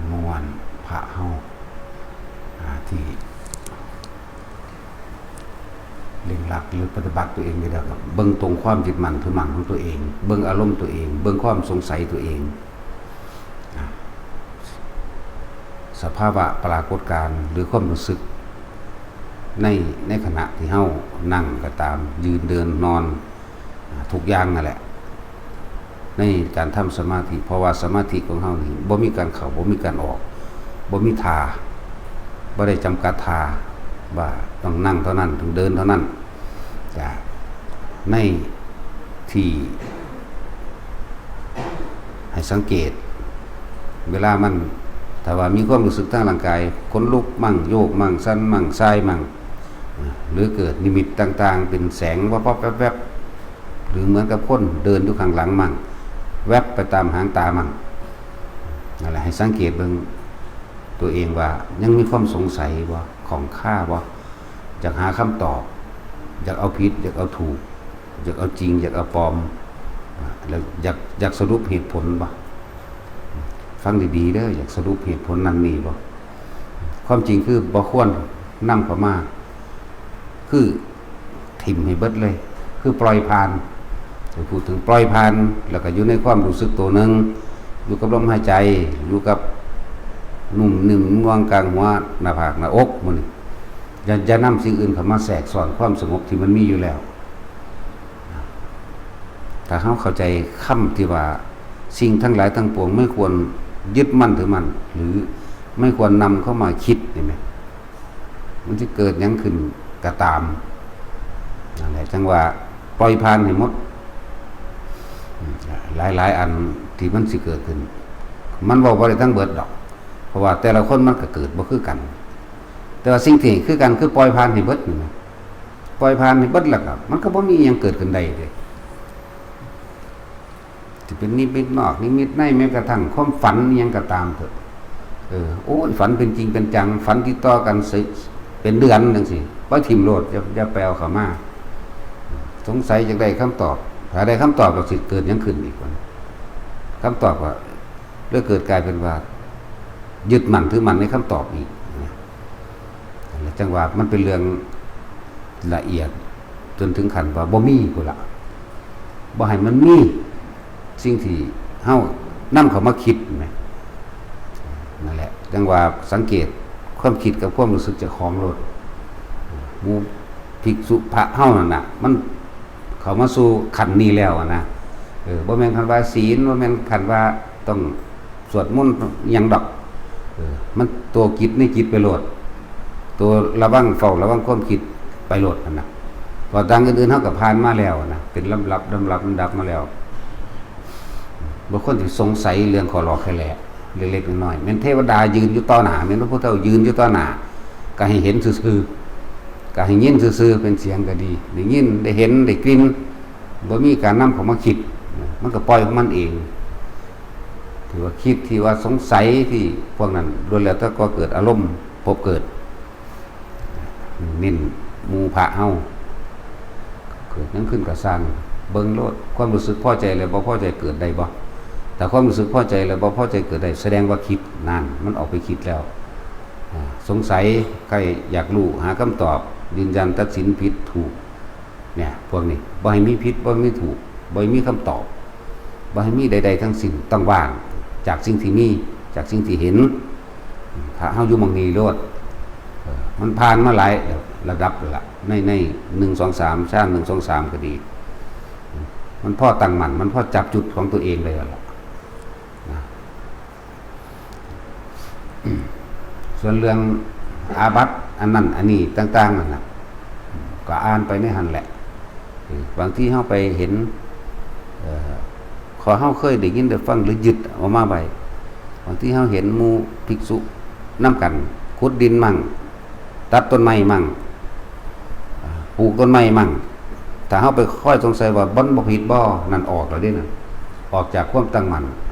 ເມື່ອວານພະເຮົາ ອາ ທີ່ເລັ່ງລັດ ຫຼື ປະຕິບັດຕົວເອງຢູ່ແລ້ວ ກໍເບິ່ງຕົງຄວາມຍຶດໝັ້ນຖືໝັ້ນຂອງຕົວເອງ, ເບິ່ງອາລົມຕົວເອງ, ເບິ່ງຄວາມສົງໄສຕົວເອງ, ອາ ສະພາວະປາກົດການ ຫຼື ຄວາມຮູ້ສຶກໃນ ໃນຂະນະທີ່ເຮົານັ່ງກໍຕາມ, ຢືນ, ເດີນ, ນອນ, ອາ ທຸກຢ່າງນັ້ນແຫຼະ ໃນການທຳສະມາທິ, ເພາະວ່າສະມາທິຂອງເຮົານີ້ບໍ່ມີການເຂົ້າ, ບໍ່ມີການອອກ, ບໍ່ມີທ່າ, ບໍ່ໄດ້ຈຳກັດທ່າວ່າຕ້ອງນັ່ງເທົ່ານັ້ນ, ຕ້ອງເດີນເທົ່ານັ້ນ. ຈະ ໃນທີ່ໃຫ້ສັງເກດ ເວລາມັນ ຖ້າວ່າມີຄວາມຮູ້ສຶກທາງຮ່າງກາຍ, ຂົນລຸກມັ່ງ, ໂຍກມັ່ງ, ສັ່ນມັ່ງ, ຊາຍມັ່ງ, ຫຼື ເກີດນິມິດຕ່າງໆ ເປັນແສງວັບໆແວບໆ ຫຼື ເໝືອນກັບຄົນເດີນຢູ່ຂ້າງຫຼັງມັ່ງ, ແວບໄປຕາມຫາງຕາມັ່ງ, ນັ້ນແຫຼະ ໃຫ້ສັງເກດເບິ່ງຕົວເອງວ່າຍັງມີຄວາມສົງໄສບໍ່, ຂ້ອງຄາບໍ່, ຢາກຫາຄຳຕອບ, ຢາກເອົາຜິດ, ຢາກເອົາຖືກ, ຢາກເອົາຈິງ, ຢາກເອົາປອມ, ແລ້ວຢາກ ຢາກສະຫຼຸບເຫດຜົນບໍ່? ຟັງດີໆເດີ, ຢາກສະຫຼຸບເຫດຜົນນັ້ນນີ້ບໍ່? ຄວາມຈິງຄືບໍ່ຄວນນຳເຂົ້າມາ, ຄືຖິ້ມໃຫ້ເບິດເລີຍ, ຄືປ່ອຍຜ່ານ. ເຮົາເວົ້າເຖິງປ່ອຍຜ່ານ ແລ້ວກໍຢູ່ໃນຄວາມຮູ້ສຶກໂຕໜຶ່ງ, ຢູ່ກັບລົມຫາຍໃຈ, ຢູ່ກັບນຸ້ມນິ້ມນວງກາງຫົວ, ໜ້າຜາກ, ໜ້າອົກ ໝົດນີ້. ຢ່າ ຢ່ານຳສິ່ງອື່ນເຂົ້າມາແຊກຊ້ອນຄວາມສະຫງົບທີ່ມັນມີຢູ່ແລ້ວ. ຖ້າເຮົາເຂົ້າໃຈຄຳທີ່ວ່າ ສິ່ງທັງຫຼາຍທັງປວງໄມ່ຄວນຍຶດໝັ້ນຖືໝັ້ນ ຫຼື ໄມ່ຄວນນຳເຂົ້າມາຄິດນີ້ແມະ ມັນຊິເກີດຫຍັງຂຶ້ນກໍຕາມ. ນັ້ນແຫຼະ ຈັ່ງວ່າປ່ອຍຜ່ານໃຫ້ໝົດ. ອາ ຫຼາຍໆອັນທີ່ມັນຊິເກີດຂຶ້ນ ມັນເວົ້າບໍ່ໄດ້ທັງເບິດດອກ, ເພາະວ່າແຕ່ລະຄົນມັນກໍເກີດບໍ່ຄືກັນ. ແຕ່ວ່າສິ່ງທີ່ຄືກັນຄືປ່ອຍຜ່ານໃຫ້ເບິດນີ້ນະ, ປ່ອຍຜ່ານໃຫ້ເບິດ ແລ້ວກໍມັນກໍບໍ່ມີອີ່ຫຍັງເກີດຂຶ້ນໄດ້ເດ້. ຊິເປັນນິມິດນອກນິມິດໃນ, ແມ້ກະທັ່ງຄວາມຝັນອີ່ຫຍັງກໍຕາມເຖາະ. ເອີ ໂອ້ຍ ຝັນເປັນຈິງເປັນຈັງ, ຝັນຕິດຕໍ່ກັນເປັນເດືອນຈັ່ງຊີ້, ປະຖິ້ມໂລດ, ຢ່າ ຢ່າໄປເອົາເຂົ້າມາ. ສົງໄສຢາກໄດ້ຄຳຕອບ, ຖ້າໄດ້ຄຳຕອບແລ້ວຊິເກີດຫຍັງຂຶ້ນອີກວະ? ຄຳຕອບກໍເລີຍເກີດກາຍເປັນວ່າ ຍຶດໝັ້ນຖືໝັ້ນໃນຄຳຕອບອີກ. ຈັ່ງວ່າມັນເປັນເລື່ອງລະອຽດຈົນເຖິງຂັ້ນວ່າບໍ່ມີພຸ້ນລະ, ບໍ່ໃຫ້ມັນມີສິ່ງທີ່ເຮົານຳເຂົ້າມາຄິດແມະ. ນັ້ນແຫຼະ ຈັ່ງວ່າສັງເກດຄວາມຄິດກັບຄວາມຮູ້ສຶກເຈົ້າຂອງໂລດ. ໝູ່ພິກສຸພະເຮົານັ້ນນະ ມັນເຂົ້າມາສູ່ຂັ້ນນີ້ແລ້ວນະ. ເອີ ບໍ່ແມ່ນຂັ້ນວ່າສີນ, ບໍ່ແມ່ນຂັ້ນວ່າຕ້ອງ ສວດມົນຫຍັງດອກ. ເອີ ມັນໂຕກິດໃນຈິດໄປໂລດ, ໂຕລະວັງ ເຝົ້າລະວັງຄວາມຄິດໄປໂລດຫັ້ນນະ. ເພາະທາງອື່ນໆເຮົາກໍຜ່ານມາແລ້ວນະ, ເປັນລຳດັບ ລຳດັບ ລຳດັບມາແລ້ວ. ບໍ່ຄວນຊິສົງໄສເລື່ອງຂໍ້ຫຼອກແຄ່ແຫຼະ ເລັກໆນ້ອຍໆ. ແມ່ນເທວະດາຢືນຢູ່ຕໍ່ໜ້າ, ແມ່ນພະພຸດທະເຈົ້າຢືນຢູ່ຕໍ່ໜ້າ, ກໍໃຫ້ເຫັນຊື່ໆ, ກໍໃຫ້ຍິນຊື່ໆ, ເປັນສຽງກໍດີ, ໄດ້ຍິນ ໄດ້ເຫັນ ໄດ້ກິ່ນ, ບໍ່ມີການນຳເຂົ້າມາຄິດ, ມັນກໍປ່ອຍຂອງມັນເອງ. ທີ່ວ່າຄິດ ທີ່ວ່າສົງໄສ ທີ່ພວກນັ້ນ ລ້ວນແລ້ວແຕ່ກໍ່ເກີດອາລົມພົບເກີດ. ເນັ້ນໝູ່ພະເຮົາ ເກີດຫຍັງຂຶ້ນກໍຊ່າງ ເບິ່ງໂລດ ຄວາມຮູ້ສຶກພໍໃຈ ແລະ ບໍ່ພໍໃຈເກີດໄດ້ບໍ່? ຖ້າຄວາມຮູ້ສຶກພໍໃຈ ແລະ ບໍ່ພໍໃຈເກີດໄດ້ ສະແດງວ່າຄິດ. ນັ້ນ ມັນອອກໄປຄິດແລ້ວ. ອາ ສົງໄສ ໃຄ່ຢາກຮູ້ ຫາຄຳຕອບ ຢືນຢັນ ຕັດສິນ ຜິດ ຖືກ. ເນຍ ພວກນີ້ ບໍ່ໃຫ້ມີຜິດ ບໍ່ໃຫ້ມີຖືກ ບໍ່ໃຫ້ມີຄຳຕອບ ບໍ່ໃຫ້ມີໃດໆທັງສິ້ນ. ຕ້ອງວ່າງຈາກສິ່ງທີ່ມີ ຈາກສິ່ງທີ່ເຫັນ. ຖ້າເຮົາຢູ່ໝ່ອງນີ້ໂລດ ເອີ ມັນຜ່ານມາຫຼາຍລະດັບແລ້ວລະ ໃນ ໃນ ໜຶ່ງ ສອງ ສາມ ຊານ ໜຶ່ງ ສອງ ສາມ ກໍດີ. ມັນພໍຕັ້ງໝັ້ນ ມັນພໍຈັບຈຸດຂອງຕົວເອງໄດ້ແລ້ວລະນະ. ສ່ວນເລື່ອງອາບັດອັນນັ້ນອັນນີ້ຕ່າງໆນັ້ນນະ ກໍອ່ານໄປໃນຫັ້ນແຫຼະ. ບາງທີເຮົາໄປເຫັນ ເອີ ເພາະເຮົາເຄີຍໄດ້ຍິນໄດ້ຟັງ ຫຼື ຍຶດເອົາມາໄວ້. ບາງທີເຮົາເຫັນໝູ່ພິກສຸນຳກັນ ຂຸດດິນໝັ້ງ ຕັດຕົ້ນໄມ້ໝັ້ງ ອາ ປູກຕົ້ນໄມ້ໝັ້ງ. ຖ້າເຮົາໄປຄອຍສົງໄສວ່າມັນບໍ່ຜິດບໍ່ ນັ້ນອອກແລ້ວເດ້ນັ້ນ, ອອກຈາກຄວາມຕັ້ງໝັ້ນ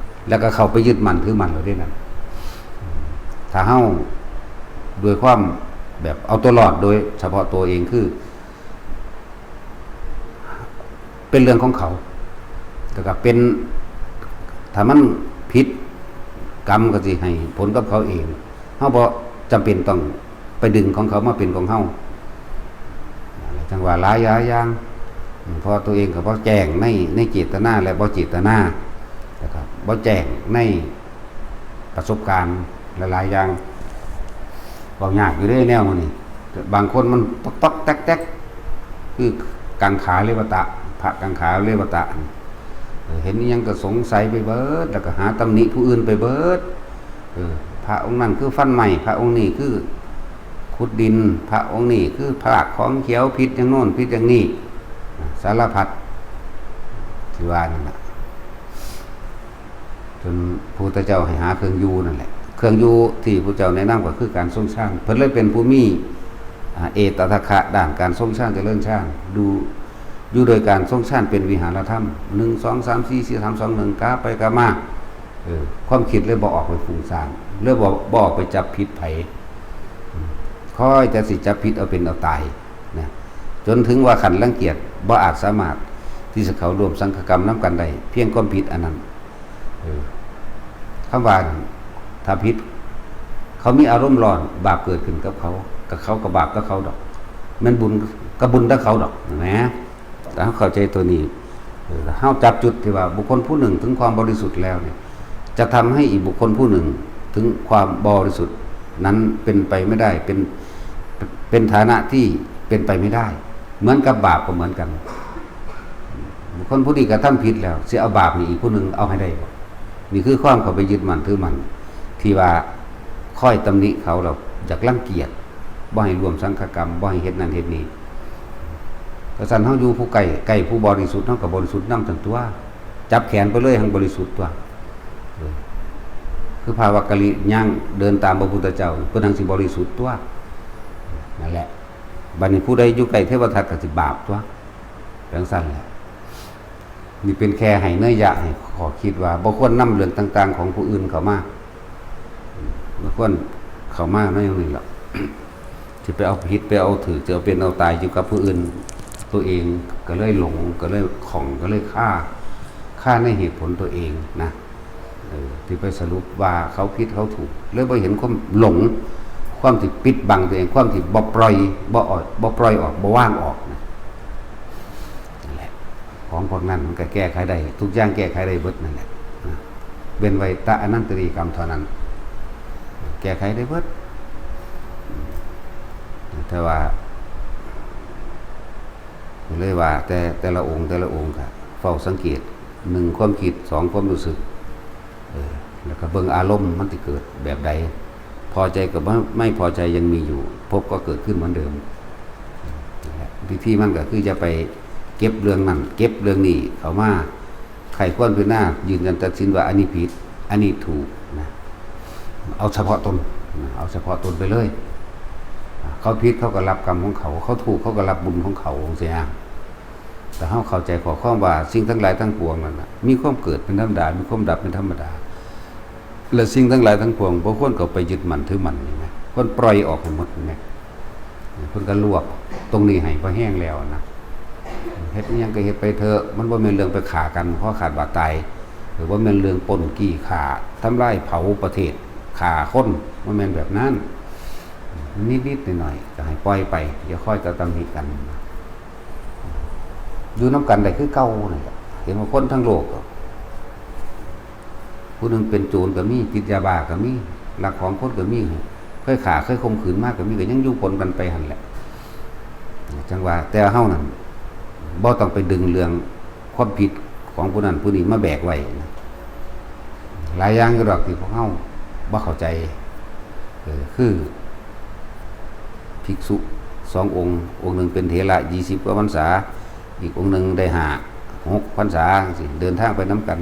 ແລ້ວກໍເຂົ້າໄປຍຶດໝັ້ນຖືໝັ້ນແລ້ວເດ້ນັ້ນ. ຖ້າເຮົາດ້ວຍຄວາມແບບເອົາຕົວລອດໂດຍສະເພາະຕົວເອງ ຄື ເປັນເລື່ອງຂອງເຂົາ ແລ້ວກໍເປັນ ຖ້າມັນຜິດ ກຳກໍຊິໃຫ້ຜົນກັບເຂົາເອງ ເຮົາບໍ່ຈຳເປັນຕ້ອງໄປດຶງຂອງເຂົາມາເປັນຂອງເຮົາ. ຈັ່ງວ່າຫຼາຍຢ່າງ ເພາະຕົວເອງກໍບໍ່ແຈ້ງໃນ ໃນເຈດຕະນາ ແລະ ບໍ່ເຈດຕະນາ ແລ້ວກໍບໍ່ແຈ້ງໃນປະສົບການຫຼາຍໆຢ່າງ. ເວົ້າຍາກຢູ່ເດ້ແນວນີ້ ບາງຄົນມັນຕອກໆແຕກໆ ຄືກັງຂາເລວະຕະ ພະກັງຂາເລວະຕະ ເອີ ເຫັນອີ່ຫຍັງກໍສົງໄສໄປເບີດ ແລ້ວກໍຫາຕຳໜິຜູ້ອື່ນໄປເບີດ. ເອີ ພະອົງນັ້ນຄືຟັນໄມ້ ພະອົງນີ້ຄືຂຸດດິນ ພະອົງນີ້ຄືພາກຂອງຂຽວ ຜິດຢ່າງໂນ້ນ ຜິດຢ່າງນີ້ ສາລະພັດທີ່ວ່ານັ້ນລະ. ຈົນພະພຸດທະເຈົ້າໃຫ້ຫາເຄື່ອງຢູ່ນັ້ນແຫຼະ ເຄື່ອງຢູ່ທີ່ພະເຈົ້າແນະນຳກໍຄືການຊົງຊານ. ເພິ່ນເລີຍເປັນຜູ້ມີ ອາ ເອດຕະທະຄະດ້ານການຊົງຊານຈະເລີນຊານ ຢູ່ ຢູ່ໂດຍການຊົງຊານເປັນວິຫາລະທຳ ໜຶ່ງ ສອງ ສາມ ສີ່ ສາມ ສອງ ໜຶ່ງ ກາໄປກາມາ ເອີ ຄວາມຄິດເລີຍບໍ່ອອກໄປຟຸ້ງສ້ານ ເລີຍບໍ່ ບໍ່ອອກໄປຈັບຜິດໃຜ ຄອຍແຕ່ຊິຈັບຜິດເອົາເປັນເອົາຕາຍນະ ຈົນເຖິງວ່າຂັ້ນລັງກຽດ ບໍ່ອາດສາມາດທີ່ຈະເຂົ້າຮ່ວມສັງຄະກຳນຳກັນໄດ້ ພຽງຄວາມຜິດອັນນັ້ນ. ເອີ ຄຳວ່ານັ້ນ ຖ້າຜິດ ເຂົາມີອາລົມຮ້ອນ ບາບເກີດຂຶ້ນກັບເຂົາ ກໍເຂົາກໍບາບຕໍ່ເຂົາດອກ ແມ່ນບຸນກໍບຸນຕໍ່ເຂົາດອກນະ. ຖ້າເຮົາເຂົ້າໃຈຕົວນີ້ ເອີ ເຮົາຈັບຈຸດທີ່ວ່າບຸກຄົນຜູ້ໜຶ່ງເຖິງຄວາມບໍລິສຸດແລ້ວນີ້ ຈະທຳໃຫ້ອີກບຸກຄົນຜູ້ໜຶ່ງເຖິງຄວາມບໍລິສຸດນັ້ນເປັນໄປໄມ່ໄດ້ ເປັນ ເປັນຖານະທີ່ເປັນໄປໄມ່ໄດ້. ເໝືອນກັບບາບກໍເໝືອນກັນ ບຸກຄົນຜູ້ນີ້ກະທຳຜິດແລ້ວ ຊິເອົາບາບໃຫ້ອີກຜູ້ໜຶ່ງເອົາໃຫ້ໄດ້ບໍ່? ນີ້ຄືຄວາມເຂົາໄປຍຶດໝັ້ນຖືໝັ້ນ ທີ່ວ່າຄອຍຕຳໜິເຂົາ ແລ້ວຢາກລັງກຽດ ບໍ່ໃຫ້ຮ່ວມສັງຄະກຳ ບໍ່ໃຫ້ເຮັດນັ້ນເຮັດນີ້. ກະຊັ້ນເຮົາຢູ່ຜູ້ໃກ້ ໃກ້ຜູ້ບໍລິສຸດ ເຮົາກະບໍລິສຸດນຳຊັ້ນຕົວະ ຈັບແຂນໄປເລີຍ ຮັ່ງບໍລິສຸດຕົວະ. ເອີ ຄືພະວັກກະລີຍ່າງເດີນຕາມພະພຸດທະເຈົ້າ ເພິ່ນຮັ່ງຊິບໍລິສຸດຕົວະ. ນັ້ນແຫຼະ ບາດນີ້ຜູ້ໃດຢູ່ໃກ້ເທວະທັດກະຊິບາບຕົວະ ຈັ່ງຊັ້ນແຫຼະ. ນີ້ເປັນແຄ່ໃຫ້ເນື້ອຢາ ໃຫ້ຂໍ້ຄິດວ່າບໍ່ຄວນນຳເລື່ອງຕ່າງໆຂອງຜູ້ອື່ນເຂົ້າມາ ບໍ່ຄວນເຂົ້າມາໃນນີ້ລະ ຊິໄປເອົາຜິດໄປເອົາຖືກ ຊິເອົາເປັນເອົາຕາຍຢູ່ກັບຜູ້ອື່ນ ຕົວເອງກໍເລີຍຫຼົງ ກໍເລີຍຂ້ອງ ກໍເລີຍຄາ ຄາໃນເຫດຜົນຕົວເອງນະ. ເອີ ທີ່ໄປສະຫຼຸບວ່າເຂົາຜິດເຂົາຖືກ ເລີຍບໍ່ເຫັນຄວາມຫຼົງ ຄວາມທີ່ປິດບັງຕົວເອງ ຄວາມທີ່ບໍ່ປ່ອຍ ບໍ່ອອກ ບໍ່ປ່ອຍອອກ ບໍ່ວາງອອກນະ. ນັ້ນແຫຼະ ຂອງພວກນັ້ນມັນກໍແກ້ໄຂໄດ້ ທຸກຢ່າງແກ້ໄຂໄດ້ເບິດນັ້ນແຫຼະນະ ເວັ້ນໄວ້ແຕ່ອະນັນຕະລິກຳເທົ່ານັ້ນ ແກ້ໄຂໄດ້ເບິດ. ແຕ່ວ່າ ເລີຍວ່າແຕ່ ແຕ່ລະອົງ ແຕ່ລະອົງກະເຝົ້າສັງເກດ ໜຶ່ງ ຄວາມຄິດ ສອງ ຄວາມຮູ້ສຶກ ເອີ ແລ້ວກໍເບິ່ງອາລົມມັນຊິເກີດແບບໃດ ພໍໃຈກັບບໍ່ ໄມ່ພໍໃຈຍັງມີຢູ່ ພົບກໍເກີດຂຶ້ນເໝືອນເດີມ. ວິທີມັນກໍຄືຢ່າໄປເກັບເລື່ອງນັ້ນເກັບເລື່ອງນີ້ເຂົ້າມາ ໃຄ່ຄວນພິຈາລະນາ ຢືນຢັນຕັດສິນວ່າອັນນີ້ຜິດ ອັນນີ້ຖືກນະ ເອົາສະເພາະຕົນນະ ເອົາສະເພາະຕົນໄປເລີຍ. ເຂົາຜິດເຂົາກໍຮັບກຳຂອງເຂົາ ເຂົາຖືກເຂົາກໍຮັບບຸນຂອງເຂົາ ຈັ່ງຊີ້ນະ. ແຕ່ເຮົາເຂົ້າໃຈຂໍ້ຄວາມວ່າສິ່ງທັງຫຼາຍທັງປວງນັ້ນນະ ມີຄວາມເກີດເປັນທຳມະດາ ມີຄວາມດັບເປັນທຳມະດາ ແລະ ສິ່ງທັງຫຼາຍທັງປວງບໍ່ຄວນເຂົ້າໄປຍຶດໝັ້ນຖືໝັ້ນ ເຫັນໄໝ? ຄວນປ່ອຍອອກໃຫ້ໝົດ ເຫັນໄໝ? ເພິ່ນກໍລວບຕົງນີ້ໃຫ້ພໍແຮງແລ້ວນະ ເຮັດອີ່ຫຍັງກໍເຮັດໄປເຖາະ ມັນບໍ່ແມ່ນເລື່ອງໄປຂ້າກັນ ຄໍຂາດບາດຕາຍ ຫຼື ບໍ່ແມ່ນເລື່ອງປຸ້ນກີ້ຂ້າ ທຳລາຍເຜົາປະເທດ ຂ້າຄົນ ບໍ່ແມ່ນແບບນັ້ນ. ນິດໆໜ້ອຍໆກໍໃຫ້ປ່ອຍໄປ ຢ່າຄອຍແຕ່ຕຳໜິກັນ. ຢູ່ນຳກັນໄດ້ຄືເກົ່ານັ້ນແຫຼະ ເຫັນວ່າຄົນທັງໂລກ ຜູ້ໜຶ່ງເປັນໂຈນກໍມີ ຕິດຢາບ້າກໍມີ ລັກຂອງຄົນກໍມີ ເຄີຍຂ້າເຄີຍຂົ່ມຂືນມາກໍມີ ກໍຍັງຢູ່ປົນກັນໄປຫັ້ນແຫຼະ. ຈັ່ງວ່າແຕ່ເຮົານັ້ນບໍ່ຕ້ອງໄປດຶງເລື່ອງຄວາມຜິດຂອງຜູ້ນັ້ນຜູ້ນີ້ມາແບກໄວ້ນະ. ຫຼາຍຢ່າງຢູ່ດອກທີ່ພວກເຮົາບໍ່ເຂົ້າໃຈ ເອີ ຄືພິກສຸສອງອົງ ອົງໜຶ່ງເປັນເຖລະ ຊາວກວ່າພັນສາ ອີກອົງໜຶ່ງໄດ້ຫ້າຫົກພັນສາ ຈັ່ງຊີ້ ເດີນທາງໄປນຳກັນ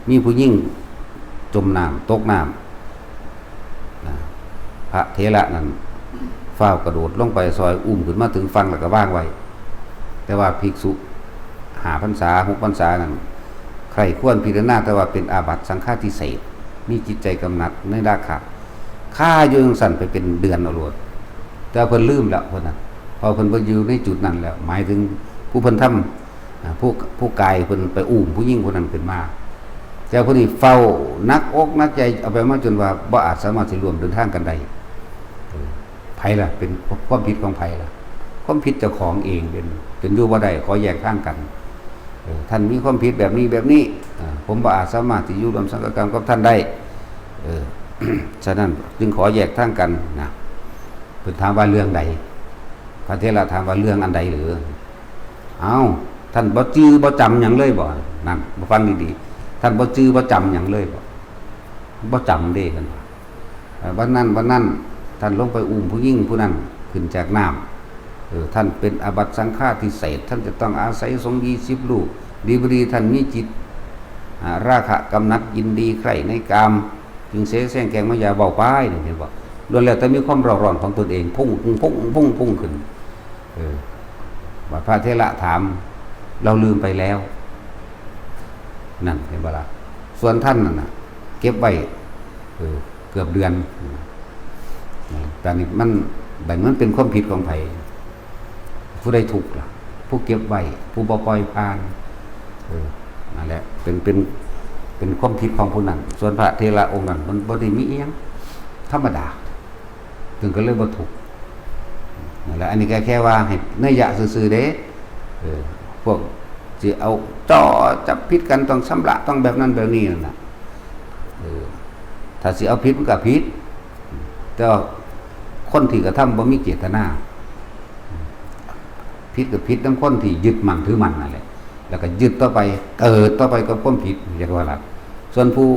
ມີຜູ້ຍິງຈົມນ້ຳ ຕົກນ້ຳນະ ພະເຖລະນັ້ນຟ້າວກະໂດດລົງໄປຊ່ອຍ ອຸ້ມຂຶ້ນມາເຖິງຝັ່ງແລ້ວກໍວາງໄວ້. ແຕ່ວ່າພິກສຸຫ້າພັນສາ ຫົກພັນສານັ້ນ ໃຄ່ຄວນພິຈາລະນາ ແຕ່ວ່າເປັນອາບັດສັງຄາທິເສດ ມີຈິດໃຈກຳໜັດໃນລາຄະ ຄາຢູ່ຈັ່ງຊັ້ນໄປເປັນເດືອນເອົາໂລດ. ແຕ່ວ່າເພິ່ນລືມແລ້ວ ເພິ່ນນະ ເພາະເພິ່ນບໍ່ຢູ່ໃນຈຸດນັ້ນແລ້ວ ໝາຍເຖິງຜູ້ເພິ່ນທຳ ອາ ຜູ້ ຜູ້ກາຍເພິ່ນໄປອຸ້ມຜູ້ຍິງຜູ້ນັ້ນຂຶ້ນມາ ແຕ່ຜູ້ນີ້ເຝົ້າໜັກອົກໜັກໃຈ ເອົາໄປມາຈົນວ່າບໍ່ອາດສາມາດຊິຮ່ວມເດີນທາງກັນໄດ້. ເອີ ໃຜລະ ເປັນຄວາມຜິດຂອງໃຜລະ? ຄວາມຜິດເຈົ້າຂອງເອງ ເປັນ ເປັນຢູ່ບໍ່ໄດ້ ຂໍແຍກທາງກັນ. ເອີ ທ່ານມີຄວາມຜິດແບບນີ້ ແບບນີ້ ເອີ ຜົມບໍ່ອາດສາມາດທີ່ຢູ່ຮ່ວມສັງຄະກຳກັບທ່ານໄດ້. ເອີ ສະນັ້ນຈຶ່ງຂໍແຍກທາງກັນນະ. ເພິ່ນຖາມວ່າເລື່ອງໃດ? ພະເຖລະຖາມວ່າເລື່ອງອັນໃດເຫຼື? ເອົ້າ ທ່ານບໍ່ຈື່ບໍ່ຈຳຫຍັງເລີຍບໍ? ນັ້ນ ມາຟັງດີໆ ທ່ານບໍ່ຈື່ບໍ່ຈຳຫຍັງເລີຍບໍ? ບໍ່ຈຳເດ້ ທ່ານວ່າ. ເອີ ວັນນັ້ນ ວັນນັ້ນ ທ່ານລົງໄປອຸ້ມຜູ້ຍິງຜູ້ນັ້ນຂຶ້ນຈາກນ້ຳ. ເອີ ທ່ານເປັນອາບັດສັງຄາທິເສດ ທ່ານຈະຕ້ອງອາໄສສົງฆ์ຊາວສິບຮູບ. ດີບໍ່ດີທ່ານມີຈິດ ອາ ລາຄະກຳໜັດ ຍິນດີໃຄໃນກາມ ຈຶ່ງເສແສງແກ່ງມາຢາ ເວົ້າໄປນີ້ ເຫັນບໍ່? ລ້ວນແລ້ວແຕ່ມີຄວາມເຣົາຮ້ອນຂອງຕົນເອງ ພຸ່ງ ພຸ່ງ ພຸ່ງ ພຸ່ງຂຶ້ນ. ເອີ ບາດພະເຖລະຖາມ ລາວລືມໄປແລ້ວ. ນັ້ນ ເຫັນບໍ່ລະ? ສ່ວນທ່ານນັ້ນນະ ເກັບໄວ້ ເອີ ເກືອບເດືອນ. ແຕ່ນີ້ມັນ ບັດມັນເປັນຄວາມຜິດຂອງໃຜ? ຜູ້ໃດທຸກລະ? ຜູ້ເກັບໄວ້ ຜູ້ບໍ່ປ່ອຍຜ່ານ. ເອີ ນັ້ນແຫຼະ ເປັນ ເປັນ ເປັນຄວາມຜິດຂອງຜູ້ນັ້ນ. ສ່ວນພະເຖລະອົງນັ້ນ ມັນບໍ່ໄດ້ມີອີ່ຫຍັງ ທຳມະດາ. ເພິ່ນກໍເລີຍບໍ່ທຸກ. ນັ້ນແຫຼະ ອັນນີ້ກໍແຄ່ວ່າໃຫ້ໄນຍະຊື່ໆເດ້. ເອີ ພວກຊິເອົາຈໍ້ຈັບຜິດກັນ ຕ້ອງຊຳລະ ຕ້ອງແບບນັ້ນແບບນີ້ນັ້ນນະ. ເອີ ຖ້າຊິເອົາຜິດມັນກໍຜິດ ແຕ່ວ່າຄົນທີ່ກະທຳບໍ່ມີເຈດຕະນາ. ຜິດກໍຜິດນຳຄົນທີ່ຍຶດໝັ້ນຖືໝັ້ນນັ້ນແຫຼະ ແລ້ວກໍຍຶດຕໍ່ໄປ ເກີດຕໍ່ໄປກັບຄວາມຜິດ ຢາກວ່າລະ. ສ່ວນຜູ້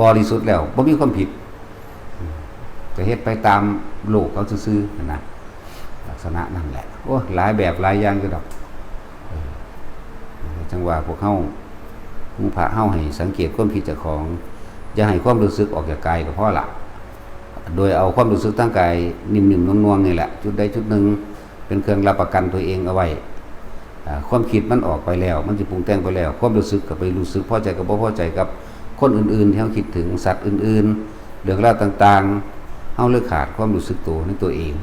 ບໍລິສຸດແລ້ວບໍ່ມີຄວາມຜິດ ກໍເຮັດໄປຕາມໂລກເຂົາຊື່ໆຫັ້ນນະ ລັກສະນະນັ້ນແຫຼະ. ໂອ້ ຫຼາຍແບບຫຼາຍຢ່າງຢູ່ດອກ. ເອີ ຈັ່ງວ່າພວກເຮົາ ພະເຮົາໃຫ້ສັງເກດຄວາມຄິດເຈົ້າຂອງ ຢ່າໃຫ້ຄວາມຮູ້ສຶກອອກຈາກກາຍກໍພໍລະ. ໂດຍເອົາຄວາມຮູ້ສຶກທາງກາຍນິ່ມໆໜ່ວງໆນີ້ແຫຼະ ຈຸດໃດຈຸດໜຶ່ງ ເປັນເຄື່ອງຮັບປະກັນຕົວເອງເອົາໄວ້. ອາ ຄວາມຄິດມັນອອກໄປແລ້ວ ມັນຊິປຸງແຕ່ງໄປແລ້ວ ຄວາມຮູ້ສຶກກໍໄປຮູ້ສຶກພໍໃຈກັບບໍ່ພໍໃຈກັບຄົນອື່ນໆທີ່ເຮົາຄິດເຖິງ ສັດອື່ນໆ ເລື່ອງລາວຕ່າງໆ ເຮົາເລີຍຂາດຄວາມຮູ້ສຶກໂຕໃນຕົວເອງ.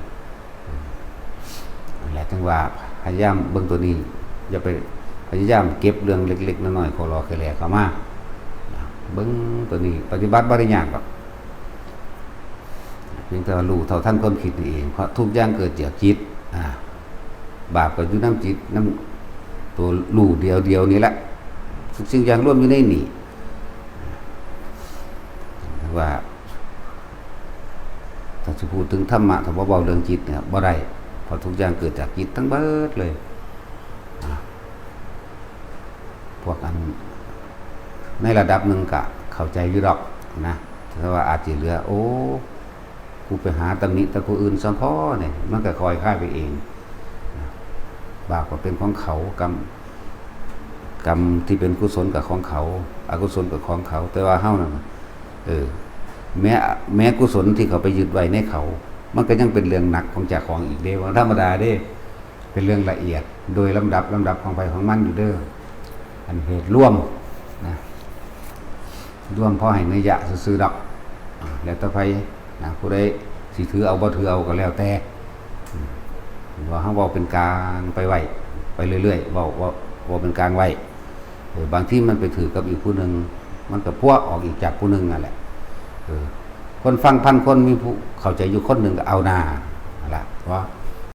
ນັ້ນແຫຼະ ຈຶ່ງວ່າພະຍາຍາມເບິ່ງຕົວນີ້ ຢ່າໄປພະຍາຍາມເກັບເລື່ອງເລັກໆນ້ອຍໆ ຂໍຫຼໍ່ແຄ່ແຫຼເຂົ້າມາ. ເບິ່ງຕົວນີ້ ປະຕິບັດບໍ່ໄດ້ຍາກດອກ. ພຽງແຕ່ວ່າຮູ້ເທົ່າທັນຄວາມຄິດນີ້ເອງ ເພາະທຸກຢ່າງເກີດຈາກຈິດ. ອາ ບາບກໍຢູ່ນຳຈິດ ນຳຕົວຮູ້ດຽວໆນີ້ແຫຼະ. ທຸກສິ່ງຢ່າງລວມຢູ່ໃນນີ້. ວ່າຖ້າຊິພູດເຖິງທຳມະ ຖ້າບໍ່ເວົ້າເລື່ອງຈິດນີ້ບໍ່ໄດ້ ເພາະທຸກຢ່າງເກີດຈາກຈິດທັງເບິດເລີຍ. ອາ ພວກອັນໃນລະດັບໜຶ່ງກະເຂົ້າໃຈຢູ່ດອກນະ ແຕ່ວ່າອາດຊິເຫຼືອ ໂອ້ ກູໄປຫາຕຳໜິແຕ່ຜູ້ອື່ນສ່ຳພໍນີ້ ມັນກະຄ່ອຍຄາຍໄປເອງ. ບາບກໍເປັນຂອງເຂົາ ກຳ ກຳທີ່ເປັນກຸສົນກໍຂອງເຂົາ ອະກຸສົນກໍຂອງເຂົາ ແຕ່ວ່າເຮົານັ້ນ ເອີ ແມ້ ແມ້ກຸສົນທີ່ເຂົາໄປຍຶດໄວ້ໃນເຂົາ ມັນກໍຍັງເປັນເລື່ອງໜັກຂອງເຈົ້າຂອງອີກເດ້ ບໍ່ທຳມະດາເດ້. ເປັນເລື່ອງລະອຽດ ໂດຍລຳດັບ ລຳດັບຂອງໃຜຂອງມັນຢູ່ເດີ. ອັນເຫດລວມນະ ລວມພໍໃຫ້ໄນຍະຊື່ໆດອກ ແລ້ວແຕ່ໃຜນະ ຜູ້ໃດຊິຖືເອົາບໍ່ຖືເອົາກໍແລ້ວແຕ່. ວ່າເຮົາເວົ້າເປັນກາງໄປໄວ້ ໄປເລື້ອຍໆ ເວົ້າ ເວົ້າ ເວົ້າເປັນກາງໄວ້. ເອີ ບາງທີມັນໄປຖືກກັບອີກຜູ້ໜຶ່ງ ມັນກໍພົວອອກອີກຈາກຜູ້ໜຶ່ງນັ້ນແຫຼະ. ເອີ ຄົນຟັງພັນຄົນ ມີຜູ້ເຂົ້າໃຈຢູ່ຄົນໜຶ່ງກໍເອົາໜ້າ ນັ້ນລະ ເພາະ